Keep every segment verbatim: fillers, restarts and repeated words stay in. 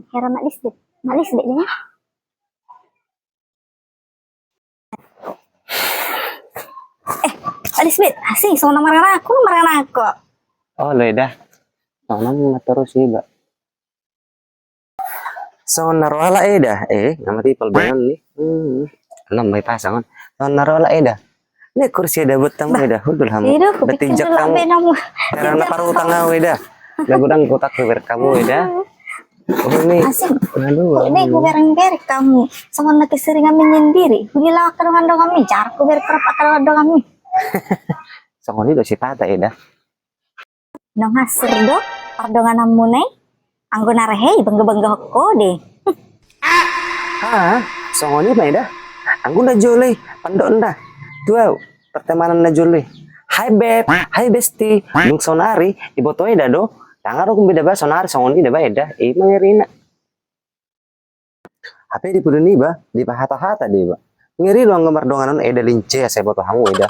Hera Mak Lisbet. Mak Lisbet dia. Eh, Mak Lisbet, asing songon na marangan, aku marangan kok. Oh, lo eda. Songon na torus iba. Songon na ro halak eda, eh, nama ti palbengan ni. Hmm. Enam mai pasang on. Songon na ro halak eda. Ni kursi eda buat tamu eda, hudul hamu. Ido, kupikir betinjak dulu kamu. Karena paru tangau eda. Lagu dang kotak beber kamu eda. Oh, ini. Asing. Aduh, ini aduh. Kubereng-bereng kamu. Songon na keseringan menyendiri. Huni lawak ke dongan-dongan mi, jar kubereng kerap akan dongan-dongan mi. Songon itu si pata eda. Nunga sir do pardongananmuna i, anggo na rehe i bangga-bangga ho de. Ah, songon i ma eda. Anggo na jolo i pandok nda tu au pertemanan na jolo i. Hai beb, hai besti, dung sonari iboto eda do. Tangar humbeda ba sonari songon i da ba eda. I mangerina. Hape di pudi niba dipahata-hata do iba. Ngeri do anggo mardongan on eda, lincea sai boto hamu eda.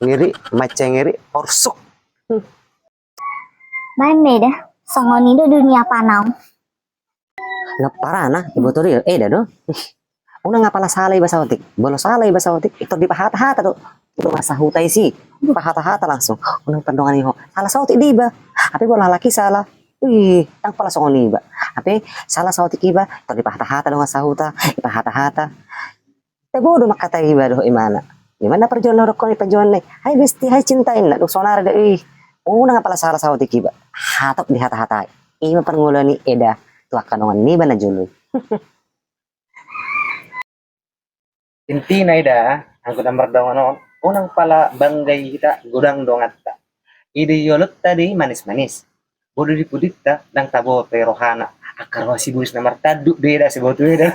Ngeri, mancai ngeri, porsuk. Hmm. Baen ma eda, songon i do dunia panau. Na parana iboto do eda do. Unang apala sala iba saotik. Molo sala iba saotik, tor dipahata-hata do. Dongan sahuta i si pahata-hata langsung. Unang pardongan i ho. Sala saotik do iba. Hape molo halak i sala, ih, ndang pala songon iba. Hape sala saotik iba, tor dipahata-hata dongan sahuta, dipahata-hata. Tabo do mangkatai iba dohot imana. Imana parjolo na hudokkon i, parjolo na i. Hai besti, hai cinta, inna. Dung sonari do i. Unang apala sala saotik iba. Hatop dihata-hatai. I ma parngoluan ni eda tu angka dongan niba na jolo i. Intina eda, anggo na mardongan on, unang pala banggai hita godang donganta. I do i olonta do i manis-manis. Molo di pudinta, ndang tabo pe rohana. Angka roha sibolis na martanduk do eda, siboto eda.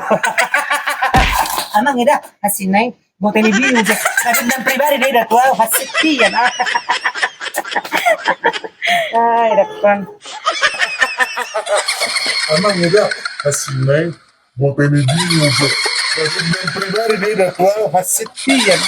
Amang eda, hasinna i, mauta ni biu je. Na dendam pribadi do eda tu au, hasitian. Ai, dakon. Amang eda, hasinna i, mauta ni biu je. Na dendam pribadi do eda tu au, hasitian.